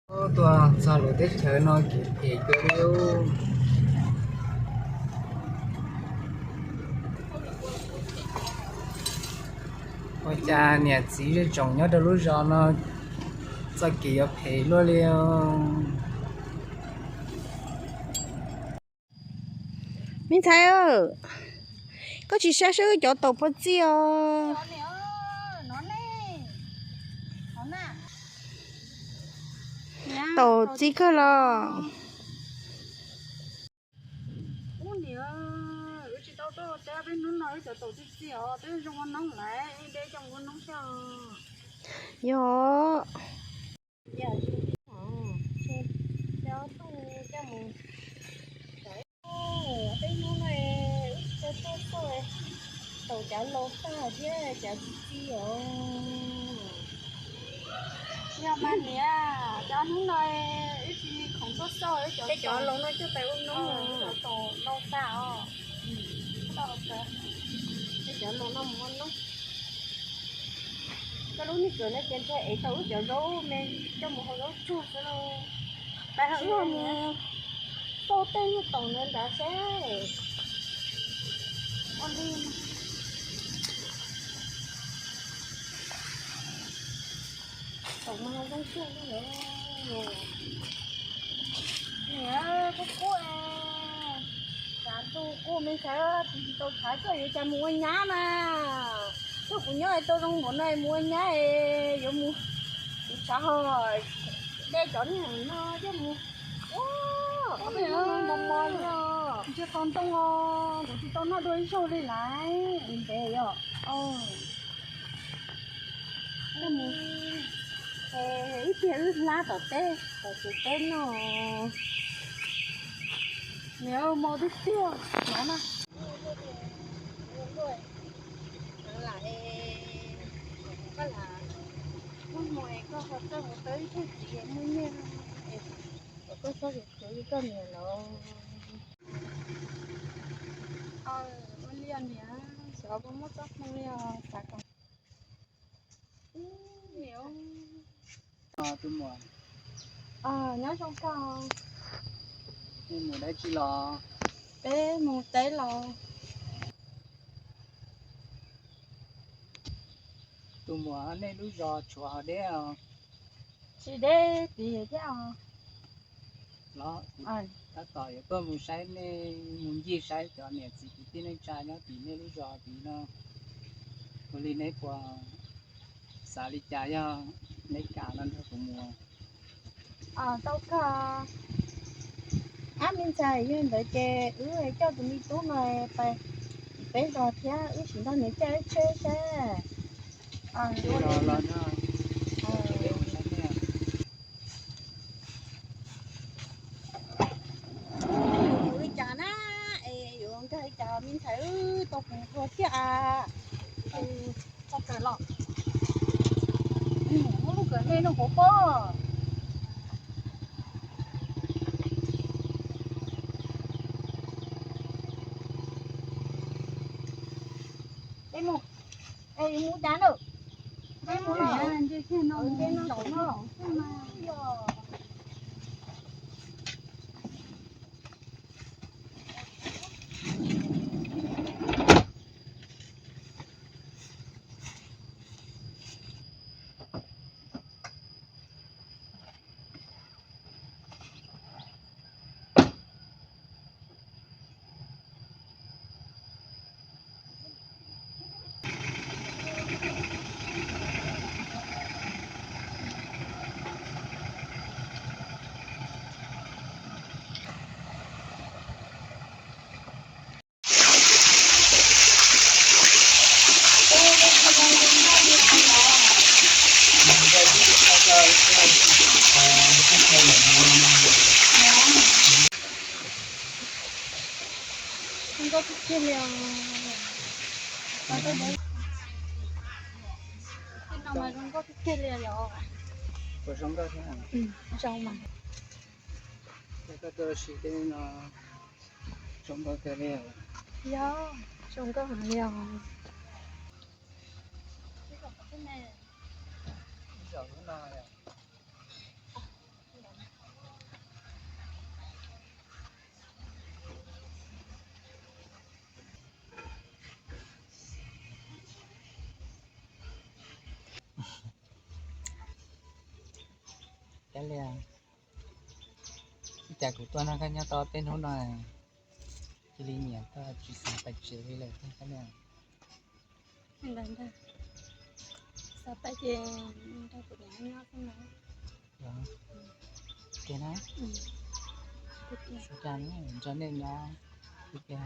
Tuaj txog lub teb chaws no kev phem kawg li. Ua cas niam txiv zej tsoom nyob rau lub zos no txoj kev yuav phem luaj li. Me ntxhais, koj tsis saib saib wb cov taum puas txi os? Taum txi kawg los. Ub niam, wb tsis tau tuaj teb peb hnub no wb cov taum txi txi os, twb zoo ua noob lawm, de coj mus ua noob xwb. Yog. Peb hnub no wb tsis tau tuaj xauj taum cov laus tag thiab cov txi txi os. Yog mas niam, cov hnub no wb tsis khoom tuaj xauj wb cov, cov laus no coj pais ua noob, cov taum laus tag os. Coj cov laus no mus ua noob. Koj lub neej kawm no ces ntshe ev tau wb cov zaub me coj mus hau zaub tsuag xwb lauj. Pais ho wb mus xauj tej nyuag taum ntawd nrad seb. Ua li. Taum mas zoo siab li. Niam, kub kub, tshav ntuj kub me ntxhais, tsis tau tshav koj yuav cas mus ua nyab na. Tuaj kuv nyob es tau zoo npaum no mus ua nyab es yuav mus kuv tshav ho de cov niag no coj mus. Ua, mos mos li os. Ntshe qhov ntoo os, kuv tsis tau noj dua ib zaug li lawm. Ntev yom. Ib tiag wb hlab tom teb, tom tsev teb no. Niam, mos tiag tiag, hnov na. Lam, koj lam, muaj hmoo es koj ho txawj mus tau ib tug txiv muaj nyiaj es kom koj txhob khwv khwv li koj niam los. Ua li os niam, xyov puas muaj txoj hmoo li os, xav kom. Tus muam, nyob zoo koj. Nej mus dab tsi los? Peb mus teb los. Tus muam, nej lub zos tshuav ho deb os? Tsis deb tiag thiab os. Los, tab tom yuav tuaj mus saib nej, mus ncig saib cov niam txiv kwv tij neej tsa nyob tim nej lub zos tid no. Ua li neb puas xav li cas, yog neb kam los nrog kuv mus? Tau kawg. Ab, me ntxhais, yog ntawd ces wb coj tus me tub no pais peb zos thiab wb sim nrog nws caij tsheb saib. Yuav mus li cas na? Es yuav nkag li cas me ntxhais, tau kuv hlua thiab a. Txog kawm los. Muab lub kawm me no puas pob. Peb mus, es yuav mus cas na? Peb mus no, nce no, nce no, nce no. Zoo nkauj tiag tiag li os. Tej no mas zoo nkauj tiag tiag li os. Puas zoo nkauj thiab? Zoo mas. Koj tuaj ua si tej no zoo nkauj kawg li. Yog, zoo nkauj heev li os. Ib zaug lub no yom. Kab Lias, ua cas kuv tuaj nrog koj nyob tau peb hnub no cia li nyiam koj tsis xav pais tsev li lawm thiab Kab Lias? Ntawd ntag, xav pais ces nrog kuv niam nyob xwb na. Los, ua ke na. Xav nrog nej nyob, ua ke,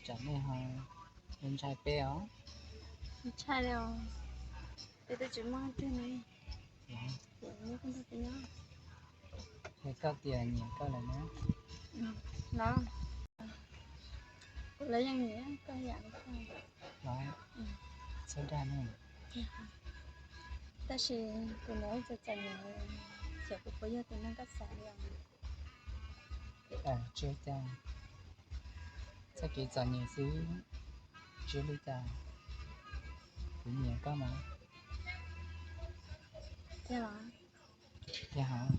tsam nej ho ntshai peb os. Ntshai li os, peb twb tsis muaj leej twg ne. Es koj tias nyiam koj lawm na. Los, kuv los yeej nyiam koj ib yam li koj. Los, txhob dag ne. Tab sis kuv niam txom txom nyem, xyov kuv puas yog tus neeg koj xav li os. Tsis ua cas, txoj kev txom nyem xwb, tsis ua li cas, kuv nyiam koj mas. Tiag los? Tiag hov.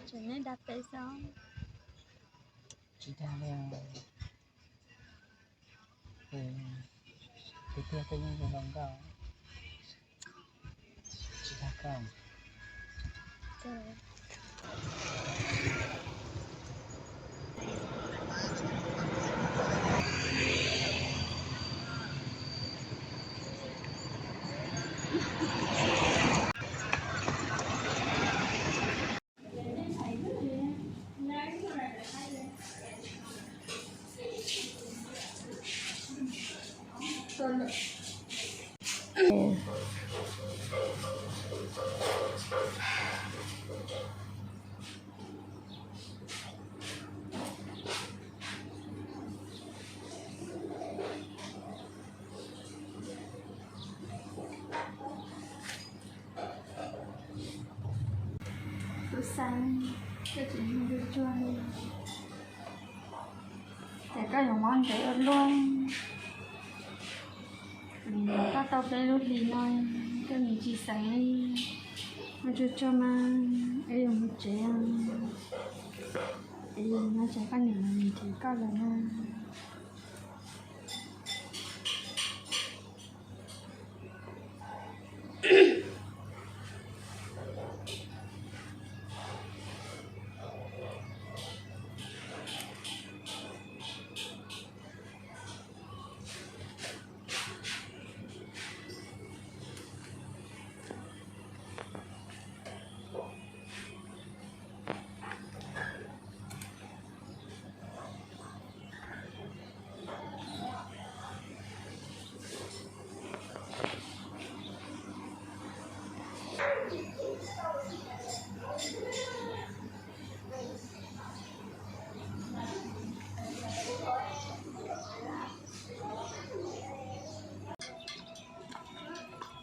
Tseem neb dag peb xwb. Tsis dag li. Tiag tiag koj yeej zoo zoo nkauj, tsis dag koj. Kuv xav koj tseem mus tsuag tsuag li, ces koj yuav mob ntev ua luaj. Koj tau peb lub hlis no, koj nim tsis xeev li, mus tsuag tsuag mas es yuav mus tsev, es yuav mus tsev, koj niam nim nrhiav koj lawm na.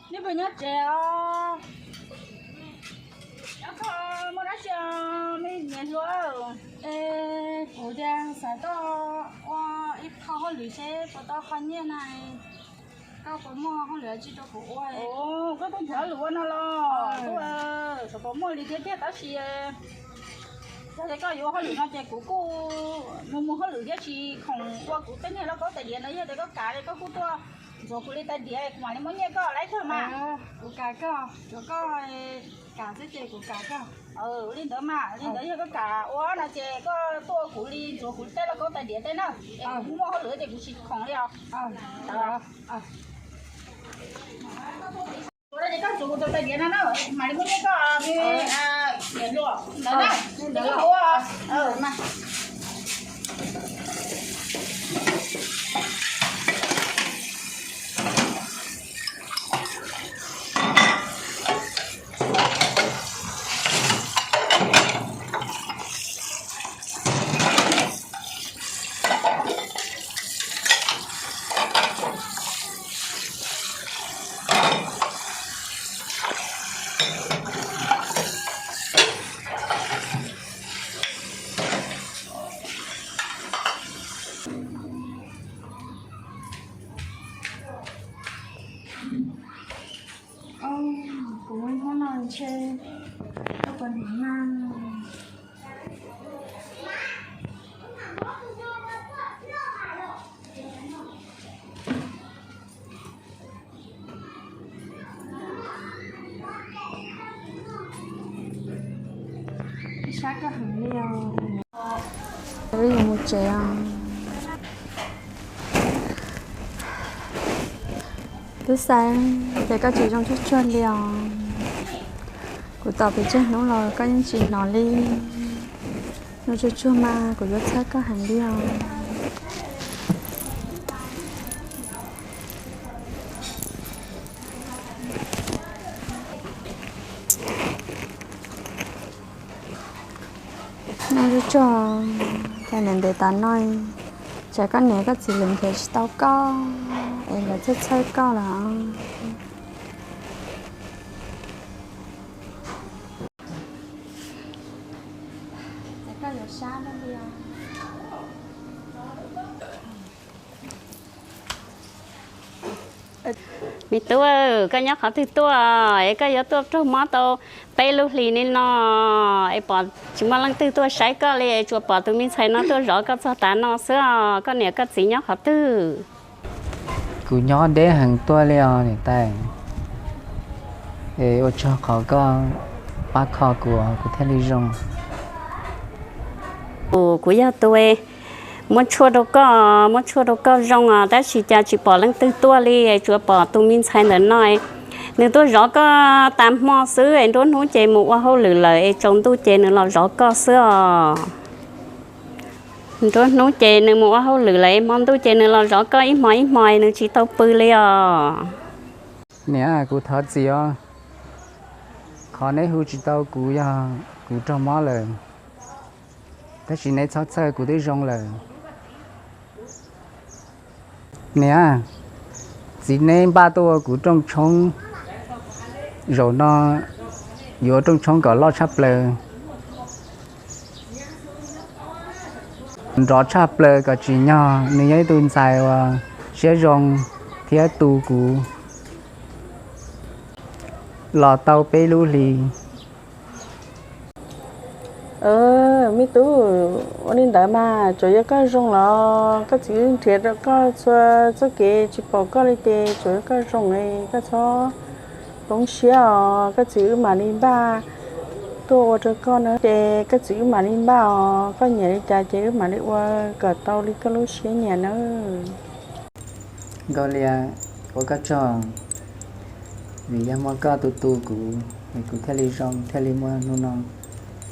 Nej puas nyob tsev os? Nyob koj, muaj dab tsi me niam hluas? Es kuv tias xav tuaj ua ib qho hauj lwm seb puas tau qho nyiaj na. Koj puas muaj hauj lwm tsi rau kuv ua? Koj tuaj nrhiav hauj lwm ua no los? Xyov puas muaj li thiab tiag tab sis yog tias koj yuav hauj lwm no ces kuv kuj mus mus hauj lwm thiab tsis khoom ua kuv tej niag lauj kaub tais diav no. Yog tias koj kam li koj kuj tuaj ntxuav kuv li tais diav kuv mam li muab nyiaj koj laib kawg mas. Kuv kam koj, tsuav koj kam xwb ces kuv kam koj. Li ntawd mas, li ntawd yog koj kam ua no ces koj tuaj ua kuv li, ntxuav kuv tej lauj kaub tais diav tej na, es kuv muaj hauj lwm ces kuv tsis khoom li os. Ua no ces koj ntxuav kuv tus tais diav no na, mam li muab nyiaj koj me niam hluas ntawd na. Ntawd ua mas. Kuv hnub no ntshe koj puas hnov na. Wb yuav mus tsev os. Tub Xais, ces koj tsis zoo tsuag tsuag li os. Kuv tos pes tsawg hnub los koj yeej tsis hnov li. Zoo tsuag tsuag mas kuv yuav txhawj koj heev li os. Noj zuj zus, cas niam ntev tas no, tsam koj niam koj txiv lawv nrhiav tsis tau koj es lawv txhawj txhawj koj lawm. Me tub, koj nyob qhov twg tuaj es koj yuav tuaj raug mob tau peb lub hlis li no es pom tsis muaj leej twg tuaj saib koj li, tsuas pom tus me ntxhais no tuaj zov koj txog tav no xwb os. Koj niam koj txiv nyob qhov twg? Kuv nyob deb heev tuaj li os niam tais. Es ua tsaug qhov koj pab kho kuv, kuv thiaj li zoo. Kuv, kuv yog tus muab tshuaj rau koj, muab tshuaj rau koj zoo os, tab sis cas tsis pom leej twg tuaj li, tsuas pom tus me ntxhais ntawm no, nws tuaj zov koj tas hmo xwb es nruab hnub ces mus ua hauj lwm lawm es tsaus ntuj ces nws los zov koj xwb os. Nruab hnub ces nws mus ua hauj lwm lawm es hmo ntuj ces nws los zov koj ib hmos ib hmos es nws tsis tau pw li os. Niam, kuv thov txim os. Qhov neb hu tsis tau kuv yog kuv raug mob lawm, tab sis neb txhob txhawj, kuv twb zoo lawm. Niam, txiv neb npaj tuaj ua kuv rooj tshoob, zaum no yuav rooj tshoob kom loj tshaj plaws, nrov tshaj plaws kom tsim nyog. Nws yog ib tug ntxhais uas siab zoo thiab tu kuv los tau peb lub hlis. Me tub, ua li ntawd mas tsuas yog koj zoo los koj txiv wb nrhiav rau koj txhua txoj kev tsis pom koj li ces tsuas yog koj zoo, koj txhob poob siab os, koj txiv wb mam li npaj tuaj ua rau koj na, ces koj txiv wb mam li npaj os, koj nyiam li cas ces wb mam li ua kom tau li koj lub siab nyiam nawb. Nkauj Lias, ua koj tsaug, vim yog muaj koj tu tu kuv es kuv thiaj li zoo thiaj li muaj hnub no.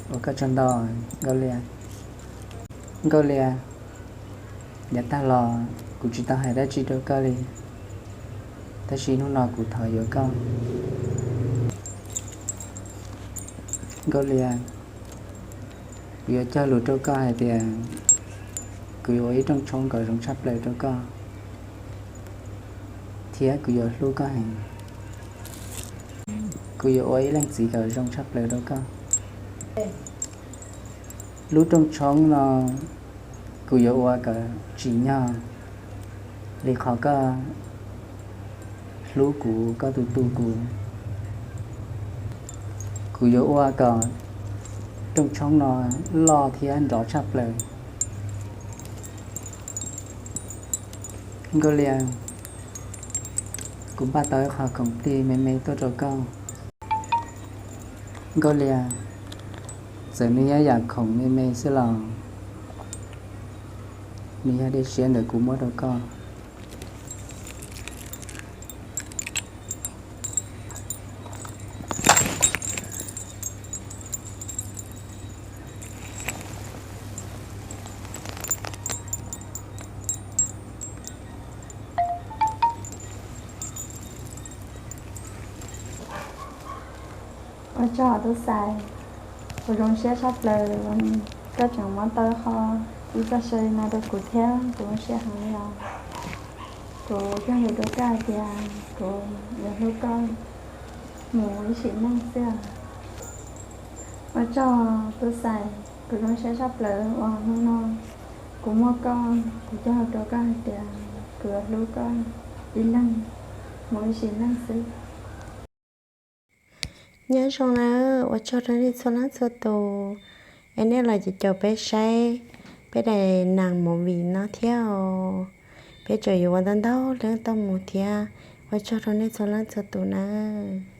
Ua koj tsaug ntau Nkauj Lias. Nkauj Lias, yav tag los kuv tsis tau hais dab tsi rau koj li, tab sis hnub no kuv thov yuav koj. Nkauj Lias, kuv yuav cog lus rau koj hais tias kuv yuav ua ib rooj tshoob kom zoo tshaj plaws rau koj, thiab kuv yuav hlub koj heev. Kuv yuav ua ib leej txiv kom zoo tshaj plaws rau koj. Lub rooj tshoob no kuv yuav ua kom tsim nyog li qhov koj hlub kuv, koj tu tu kuv. Kuv yuav ua kom rooj tshoob no loj thiab nrov tshaj plaws. Nkauj Lias, kuv npaj tau ib qho khoom plig me me tuaj rau koj. Nkauj Lias, txawm nws yog yam khoom me me xwb los nws yog dej siab ntawm kuv muab rau koj. Ua tsaug Tub Xais, kuv zoo siab tshaj plaws, koj tseem muab tau qhov ib txoj saw no rau kuv thiab, kuv zoo siab heev li os. Kuv cog lus rau koj hais tias kuv yuav hlub koj mus ib sim neej xwb. Ua tsaug Tub Xais, kuv zoo siab tshaj plaws uas hnub no kuv muaj koj, kuv cog lus rau koj hais tias kuv yuav hlub koj ib leeg mus ib sim neej xwb. Nyob zoo nawb, ua tsaug rau nej txhua leej txhua tus, es nej los caum caum peb saib peb daim nas movie no thiab os. Peb tseem yuav ua ntau ntau leej tuaj mus thiab, ua tsaug rau nej txhua leej txhua tus nawb.